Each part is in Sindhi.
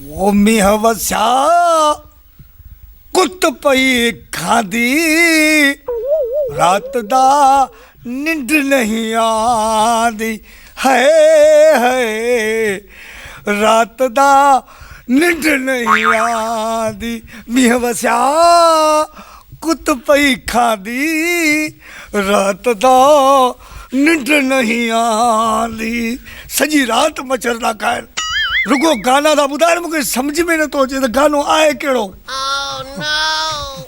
او مينهن وسيا ڪت پئي کاڌي رات دا ننڊ نهين آندي هئي هئي رات دا ننڊ نهين آندي مينهن وسيا ڪت پئي کاڌي رات دا ننڊ نهين آندي سڄي رات مڇر ٿا کائن رڳو گانا ٿا ٻڌائن مونکي سمجهه ۾ نٿو اچي ته گانو آهي ڪهڙو.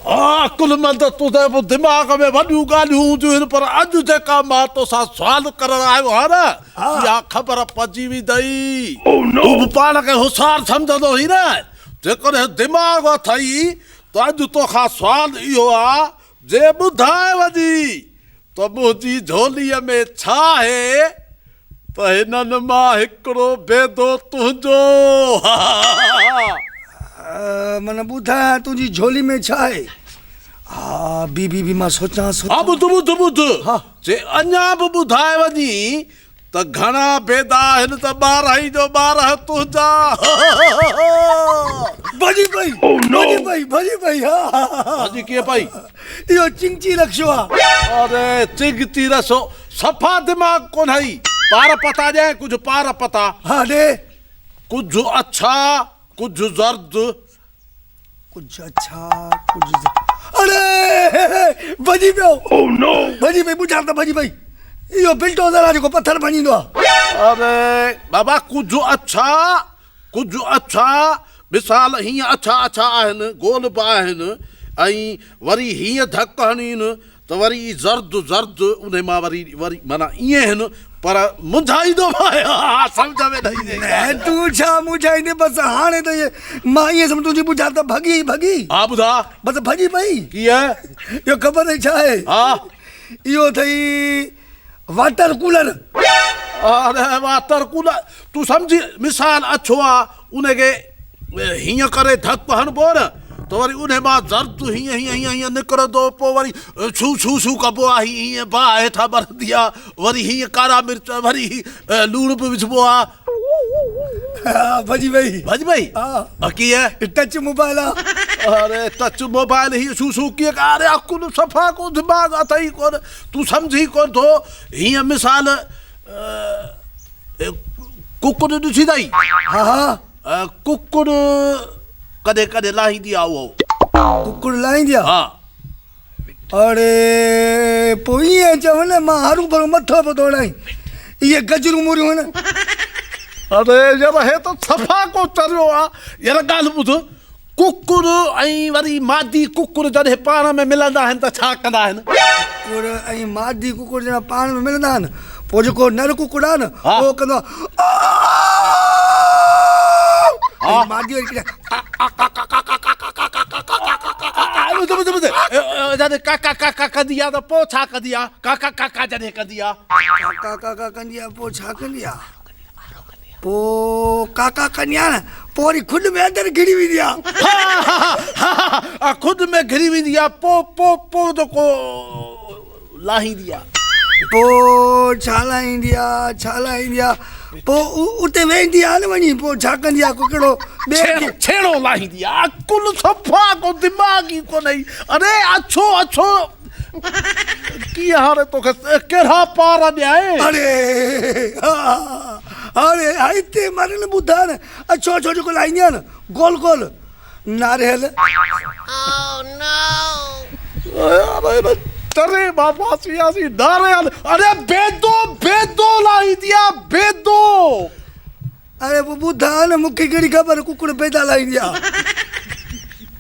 ها عقلمند تنهنجي به دماغ ۾ وڏيون ڳالهيون هونديون هن پر اڄ جيڪا مان توسان سوال ڪرڻ آيو آهيان نه اها خبر پئجي ويندئي. تون به پاڻ کي هوشيار سمجهندو هئين نه جيڪڏهن دماغ اٿئي ته اڄ توکان سوال اهو آ جي ٻڌائي وڃي ته منهنجي جهوليء ۾ ڇا آهي ته هنن مان هڪڙو بيدو تنهنجو. من ٻڌايان تنهنجي جهولي ۾ ڇا آهي؟ ها بي بي بي مان سوچان سوچان. ها ٻڌ ٻڌ ٻڌ جي اڃا به ٻڌائي وڃي ته گهڻا بيدا آهن ته ٻارهن ئي جو ٻارهن تنهنجا. ڀڄي پئي ڀڄي پئي ڀڄي پئي ها. ڀڄي ڪيئن پئي؟ اهو چنگچي رڪشو آ. اري چنگچي رڪشو صفا دماغ ڪونهئي. پار پتا ڏيانء ڪجهه پار پتا. ها ڏي. ڪجهه اڇا ڪجهه زرد. ڪجهه اڇا ڪجهه زرد. اڙي ڀڄي پيو. ڀڄي پئي ٻجهار ته ڀڄي پئي. اهو بلڊوزر آ جيڪو پٿر ڀڃيندو آ. اري بابا ڪجهه اڇا ڪجهه اڇا مثال هيئن اڇا اڇا آهن گول به آهن ۽ وري هيئن ڌڪ هڻين ته وري زرد زرد انهي مان وري وري معنيٰ ائين هن پر منجهائيندو به آهيان سمجهه ۾ نه ايندي. نه تون ڇا منجهائيندين بس هاڻي ته مان ائين سمجهه تنهنجي ٻجهار ته ڀڳي ئي ڀڳي. ها ٻڌاء. بس ڀڄي پئي. ڪيئن؟ اهو خبر اٿئي ڇا آهي؟ ها. اهو اٿئي واٽر ڪولر. اري واٽر ڪولر تون سمجهي مثال اڇو آ ان کي هيئن ڪري ڌڪ هڻبو نه ته وري ان مان زرد هيئن هيئن هيئن هيئن نڪرندو پوء وري ڇو ڇو ڇو ڪبو آ هي هيئن باهه هيٺان ٻرندي آ وري هيئن ڪارا مرچ وري لوڻ به وجهبو آ. ڀڄي وئي. ڀڄي وئي؟ ها. ڪيئن؟ ٽچ موبائل آ. اري ٽچ موبائل هي شو شو ڪيئن اري عقل صفا ڪو دماغ اٿئي ڪون تون سمجهين ڪون ٿو هيئن مثال ڪڪڙ ڏٺي اٿئي؟ ها ها. ڪڪڙ ڪڏهن ڪڏهن لاهيندي آ اهو. ڪڪڙ لاهيندي آ؟ ها. اڙي پوء ائين چئو نه مان هرو ڀرو مٿو پيو ڊوڙائين. اهي گجرون موريون هن. اڙي يار هي ته صفا ڪو چريو آ. يار ڳالهه ٻڌ ڪڪڙ ۽ وري مادي ڪڪڙ جڏهن پاڻ ۾ ملندا آهن ته ڇا ڪندا آهن؟ ڪڪڙ ۽ مادي ڪڪڙ جڏهن پاڻ ۾ ملندا آهن پوء جيڪو نر ڪڪڙ آهي نه اهو ڪندو آهي ۽ مادي وري ڪندي آهي ٻڌ ٻڌ ٻڌ جڏهن ڪا ڪا ڪا ڪا ڪندي آهي ته پوء ڇا ڪندي آهي؟ ڪا ڪا ڪا ڪا جڏهن ڪندي آهي. ڪا ڪا ڪا ڪندي آهي پوء ڇا ڪندي آهي؟ پوء ڪاڪا ڪندي آ نه پوء وري کڏ ۾ اندر گهڙي ويندي آ. ها کڏ ۾ گهڙي ويندي آ پوء پوء پوء ته ڪو لاهيندي آ. پوء ڇا لاهيندي آ ڇا لاهيندي آ پوء اتي ويندي آ نه وڃي پوء ڇا ڪندي آ ڪو ڪهڙو ٻئي ڇيڻو لاهيندي آ عقل صفا ڪو دماغ ئي ڪونهي اري اڇو اڇو ڪيئن هاڻي توکي ڪهڙا پار ڏيانء؟ اڙي هاڻي هتي مرن ٻڌاء نه اڇو اڇو جيڪو لائيندي آهي نه گول گول ناريل. ٽري مان ڦاسي وياسين ناريل اڙي بيدو بيدو لائيندي آ بيدو. اڙي پوء ٻڌاء نه مونکي ڪهڙي خبر ڪڪڙ بيدا لائيندي آ.